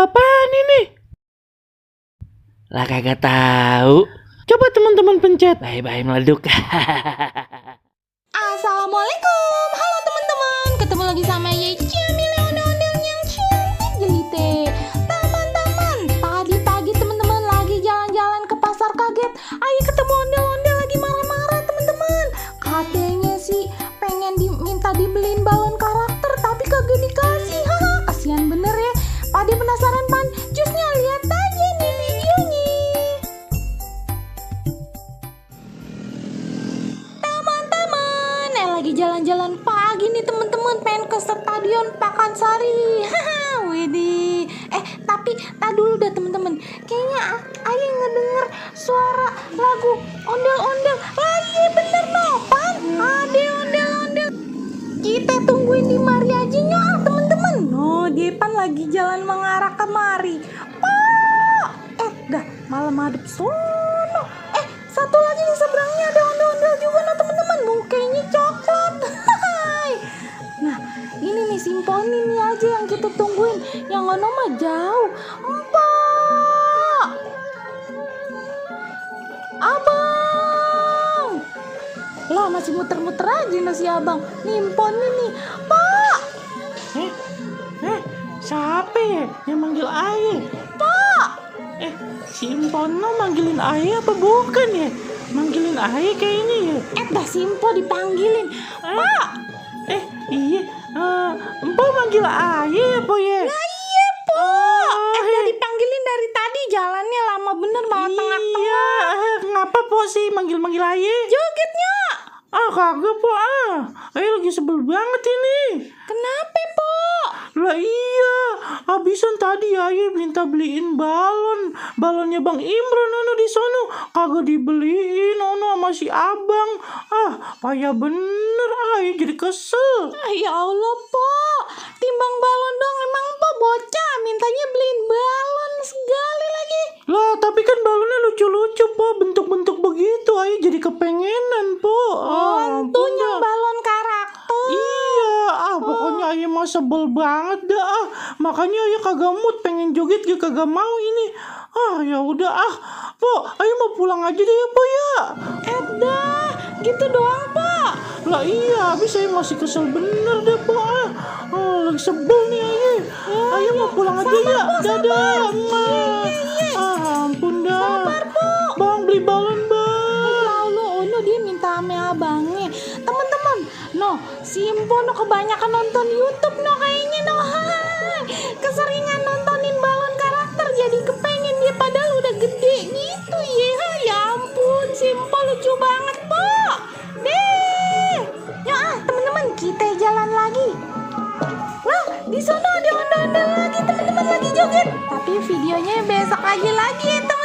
apaan ini? Lah kagak tahu. Coba teman-teman pencet. Bye-bye meleduk. Assalamualaikum, halo teman-teman. Ketemu lagi sama Ye Jamil ondel-ondel yang cantik jelite. Teman-teman, tadi pagi teman-teman lagi jalan-jalan ke pasar kaget. Ayo ketemu ondel-ondel lagi marah-marah teman-teman. Katanya sih pengen minta dibeliin balon karakter tapi kagak dikasih. Haha, kasihan bener ya. Padi penasaran pan? Jusnya lihat aja nih videonya. Lagi jalan-jalan pagi nih teman-teman, pengen ke stadion Pakansari. Haha, widih. Tapi tak dulu dah teman-teman. Kayaknya Ayo ngedenger suara lagu ondel-ondel. Iya bener no, pan. Ade ondel-ondel. Kita tungguin di mari aja nyoh teman-teman. No, dia pan lagi jalan mengarah kemari. Pak. Dah malam hadap sono. Satu lagi di seberangnya ada ondel-ondel juga no teman-teman. Mukanya coklat. Nah, ini nih Simponi nih aja yang kita tungguin. Yang ono mah jauh. Empok. Abang. Lah masih muter-muter aja no si abang. Nimponi nih. Pak. Siapa ya yang manggil Aye? Pak. Si Impono manggilin Aye apa bukan ya? Manggilin Aye kayaknya ya. Dah Simpo dipanggilin. Pak. Iya. Empo manggil Aye apa ya? Nah iya po. Dipanggilin dari tadi, jalannya lama bener malah tengah-tengah. Iya. Kenapa po sih manggil-manggil Aye? Jogetnya. Kagak po. Aye lagi sebel banget ini. Kenapa po? Lah iya, habisan tadi Aye minta beliin balonnya Bang Imron ono di sono, kagak dibeliin ono sama si abang. Payah bener Aye jadi kesel. Ya Allah po, timbang balon dong emang po bocah mintanya beliin balon segala lagi. Lah tapi kan balonnya lucu-lucu po, bentuk-bentuk begitu Aye jadi kepengenan po. Tentunya balon karakter. Iya, pokoknya Aye mah sebel banget dah. Makanya Aye kagak mood pengen joget gak kagak mau ini. Ya udah po, Aye mau pulang aja deh ya po ya. Dah, gitu doang po. Lah iya, habis Aye masih kesel bener deh po. Lagi sebel nih Aye. Aye mau pulang aja ya. Dadah. Ampun dah. Sabar po. Bang beli balon bang. Lalu dia minta ame abangnya. Teman-teman, si Impo kebanyakan nonton YouTube kayaknya keseringan nontonin balon karakter jadi kepengen dia padahal udah gede gitu ya. Ya ampun, si Impo lucu banget po. Teman-teman kita jalan lagi. Lah di sana ada ondel-ondel lagi teman-teman lagi joget. Tapi videonya besok aja lagi ya teman.